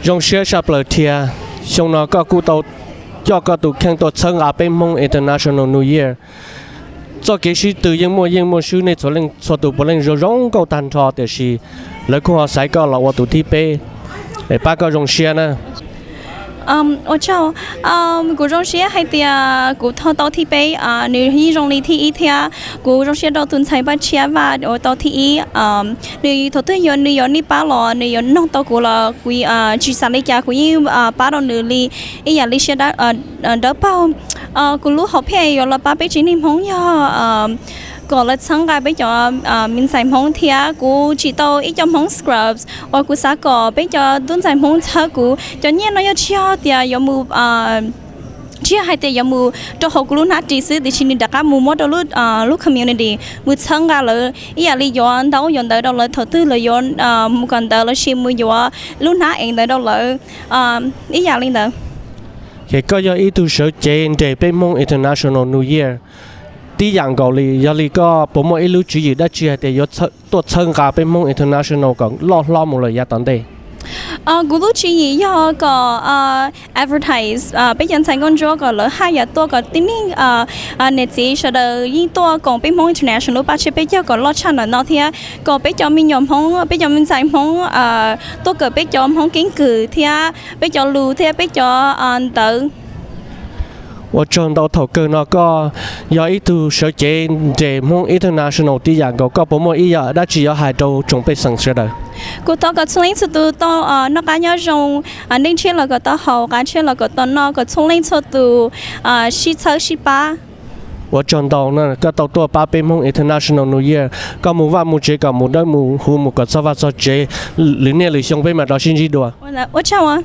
Zoo siab tshaj plaws thiab, xyoo no koj kuj tau coj koj tus kheej tuaj txhawb nqa peb Hmoob International New Year. Txoj kev sib tw yeej muaj yeej muaj swb, nej txhua leej txhua tus puav leej zoo zoo nkauj tag nrho, tiam sis lawv kuj ho xaiv koj los ua tus thib peb, es pab koj zoo siab na. Ua tsaug, kuv zoo siab hais tias kuv tau thib peb, nws yeej zoo li thib ib thiab. Kuv zoo siab rau tus ntxhais Paj Tshiab Vaj uas tau thib ib. Nws thaum twg yuav nws yuav nej pab los nws yuav noog tau kuv los kuv tsis xav li cas kuv yeej pab rau nws li ib yam li siab dawb paug. Kuv lub hom phiaj yuav los pab peb tsev neeg Hmoob yog kom lawv txhawb nqa peb cov me ntxhais Hmoob thiab kuv tsim tau ib co Hmoob scrubs uas kuv xav kom peb cov tub ntxhais Hmoob txhawb kuv. Cov nyiaj no yog tsis yog tias yuav mus tsis yog hais tias yuav mus rau hauv kuv lub hnab ris xwb, tiam sis nws rov qab mus muab rau lub community mus txhawb nqa lawv ib yam li yuav ntaub yuav ntawv rau lawv thaum twg lawv yuav mus kawm ntawv los sis mus yuav lub hnab eev ntawv rau lawv ib yam li ntawd. Ces koj yog ib tug sawv cev nres peb Hmoob International New Year tib yam nkaus li, yog li koj puas muaj ib lub tswv yim dab tsi hais tias yuav tuaj txhawb nqa peb Hmoob International kom loj hlob mus lawm yav tom ntej? Kuv lub tswv yim yog kom advertise peb cov ntxhais nkauj ntsuab kom lawv haj yam tuaj kom tib neeg niam txiv sawv daws yeej tuaj koom peb Hmoob International lub paj tshiab peb caug kom loj tshaj ntawm no thiab kom peb cov me nyuam Hmoob, peb cov me ntxhais Hmoob tuaj kawm peb cov Hmoob keeb kwm thiab peb cov lus thiab peb cov ntawv. Ua tsaug ntau, thaum kawg no koj yog ib tug sawv cev nres Hmoob International tib yam nkaus, koj puas muaj ib yam dab tsi yuav hais rau tsoom pej xeem sawv daws? Kuv thov kom txhua leej txhua tus tau noj qab nyob zoo, neej tshiab los kom tau haus, qab tshiab los kom tau noj, kom txhua leej txhua tus sib txhawb sib pab. Ua tsaug ntau na, koj tau tuaj pab peb Hmoob International New Year. Koj mus vaj mus tsev kom mus dawb mus huv, mus kom txog vaj txog tsev, lwm niaj lwm xyoo peb mam rov sib ntsib dua. Ua tsaug.